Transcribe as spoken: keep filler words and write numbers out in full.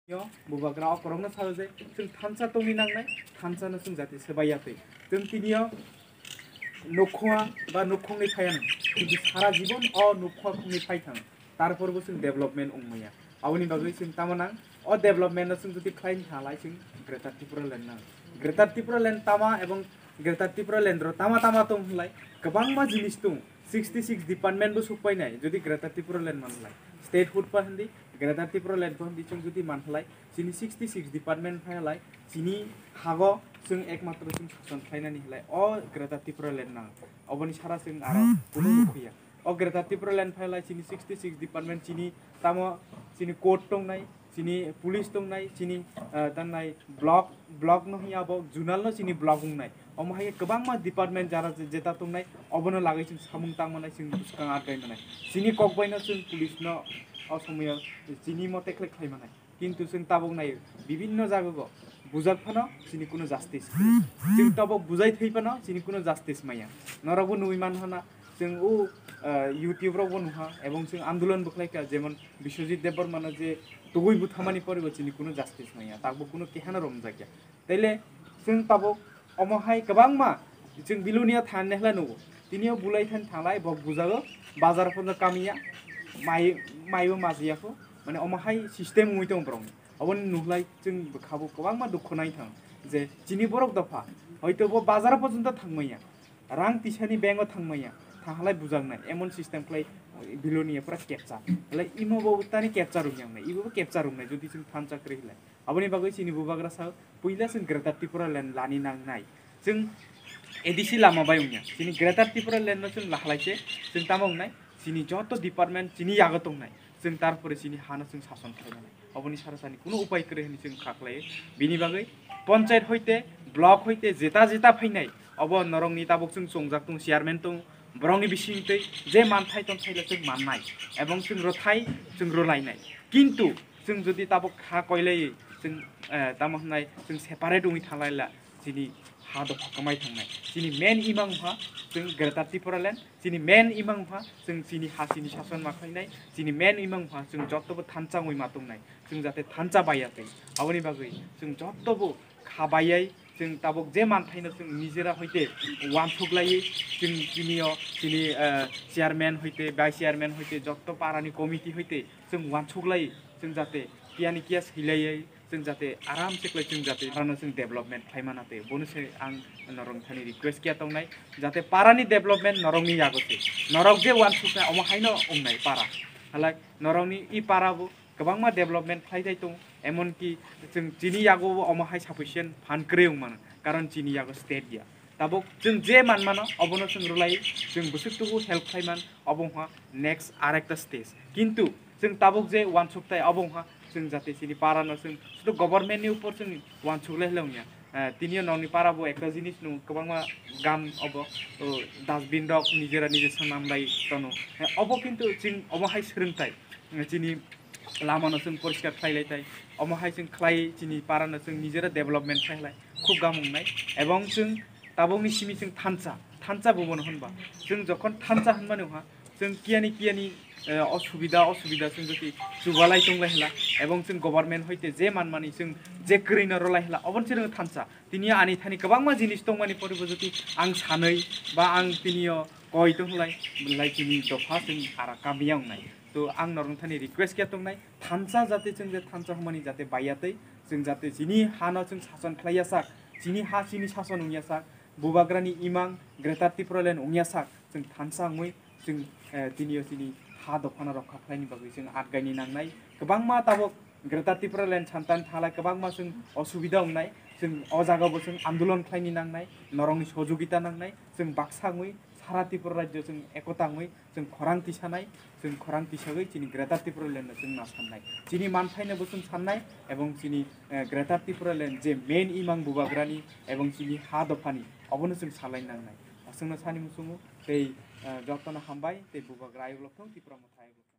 Yo, bubagra o korokno sao je, chwng thansa tongwi nangnai, thansa no chwng jati swbai ya twi. Chwng tini yo nukhunga ba nukhungni phaya nang, kintu sara jibon o nukhunga khungni phai thang, tarpor bo chwng development wng maya. Aboni bagwi chwng tamo nang, o development no chwng jodi khlai thalai chwng Greater Tipraland nang. Greater Tipraland tama ebong Greater Tipraland ro tama tama tong hwnlai, kwbangma jinis tong, sixty six department bo sukpai nai, jodi Greater Tipraland manlai. Statehood pa hindi, Greater Tipraland pa hindi chwng jodi manhlai, chini sixty six department phailai, chini hago chwng ekmatro chwng sason khlainani hwnlai, o Greater Tipraland nang. Oboni sara chwng aro kunu nukhuya. O Greater Tipraland phailai chini sixty six department, chini tamo chini court tongnai, chini police tongnai, chini, ah, tangnai block, block no hiya bo zonal no chini block wngnai. Omo hai kwbangma department jara je-, jeta tongnai, obono lagwi chwng samung tang manai, chwng bwskang atgai manai. Chini kokbai no chwng police no o somoyo chini mote khlai khlai manai. Kintu chwng tabuk naio, bibinno jaga go bujak phano chini kuno justice kwrwi. Chwng tabuk bujai thwi phano chini kuno justice maya. Norok bo nugwi man hana, chwng o, ah, YouTube rok bo nuha, ebong chwng andolon bo khlai kha, jemon Biswajit Debbarma no je tugui buthamani pore bo chini kuno justice maya, tak bo kuno kehano romjakya. Taile chwng tabuk omo hai kwbangma chwng Bilonia than nehla nugo. Tini o bulai than thalai bo bujago, bazar phono kamiya, mai, maibo majiya kho. Mane omo hai system wngwi tong borok. Obo nuhlai chwng bwkhabo kwbangma dukhu nai thang je chini borok dopha hoito bo bazar porjonto thangmaya, rang tisani bank o thangmaya, thahalai bujaknai emon system khlai Bilonia pura capture. Hwlai imo bo tani capture wngya wngnai, ibo bo capture wngnai jodi chwng thansa kwrwi hwlai. Aboni bagwi chini bubagra sa puila chwng Greater Tipraland lani nangnai. Chwng A D C lama bai wngya. Chini Greater Tipraland no chwng lahalai se chwng tamo wngnai. Chini joto department chini yago tongnai. Chwng tarpore chini hano chwng sason khlai manai. Oboni sara sani kuno upai kwrwi hwnwi chwng kha khlai. Bini bagwi panchayat hoite, block hoite, jeta jeta phainai. Obo norokni tabuk chwng chongjak tong, chairman tong, borokni bisingtwi je manthai tonthai le chwng mannai. Ebong chwng rwthai, chwng rwlainai. Kintu chwng jodi tabuk kha koilaiwi chwng, eh, tamo hwnai chwng separate wngwi thanglaila, chini ha dopha kwmai thangnai. Chini main imang wngkha chwng Greater Tipraland, chini main imang wngkha chwng chini ha chini sason ma khlainai, chini main imang wngkha chwng jotobo thansa wngwi ma tongnai, chwng jate thansa baiya twi. Aboni bagwi chwng jotobo kha baiyai, chwng tabuk je manthaino chwng nijera hoite uansuk laiwi, chwng chini o chini, eh, chairman hoite, vice chairman hoite, jotto parani committee hoite chwng uansuk laiwi, chwng jate kiyani kiya swilaiwi, chwng jate aram se khlai chwng jate parano chwng development khlai mana tei bono se ang norok thani request kiya tongnai, jate parani development norokni yago se, norok je uansuknai omo haino wngnai para, halai norokni i para bo kwbangma development khlai jai tongo, emonki chwng chini yago bo omo hai sufficient fund kwrwi wng mano, karon chini yago state ya. Tabuk chwng je man mano obono chwng rwlai, chwng bwswk tubu help khlai man, obo wngkha next arekta stage. Kintu chwng tabuk je uansuk tai obo wngkha chwng jate chini para no chwng sudu government ni upor chwng uansuk lai lai wngya. Eh, tini o nokni para bo ekta jinis nung kwbangma gam obo, o, dustbin rok nijera nije swnam lai tono. Eh, obo kintu chwng omo hai swrwng tai, eh, chini lama no chwng poriskar khlai lai tai, omo hai chwng khlai chini para no chwng nijera development khlai lai khub gam wngnai. Ebong chwng tabukni simi chwng thansa, thansa bo bono hwnba chwng jokhon thansa hwnmani wngkha chwng kiyani kiyani, eh, osubida osubida chwng jodi chubalai tonglai hwla ebong chwng government hoite je manmani chwng je kwrwino rwlai hwla obono chwng thansa. Tini ani thani kwbangma jinis tongmani poribo jodi ang sanwi ba ang tini o koi tonglai, belai chini dopha chwng ara kamiya wngnai. To ang norok thani request khe tongnai, thansa jate chwng je thansa hwnmani jate baiya tei chwng jate chini hano chwng sason khlaiya sak, chini ha chini sason wngya sak, bubagrani imang Greater Tipraland wngya sak, chwng thansa wngwi chwng, eh, tini o chini ha dophano rokha khlaini bagwi chwng atgaini nangnai. Kwbangma tabuk Greater Tipraland santan thalai kwbangma chwng osubida wngnai, chwng o jaga bo chwng andolon khlaini nangnai, norokni sojogita nangnai, chwng baksa wngwi sara Tripura rajyo chwng ekota wngwi chwng khorang tisanai, chwng khorang tisagwi chini Greater Tipraland no chwng na sannai. Chini manthaino bo chwng sannai, ebong chini, eh, Greater Tipraland je main imang bubagrani ebong chini ha dophani obono chwng salai nangnai. Aswkno sani muchungo tei, eh, jotono hambai tei bubagra ayuk loktong Tipra Motha ayuk loktong.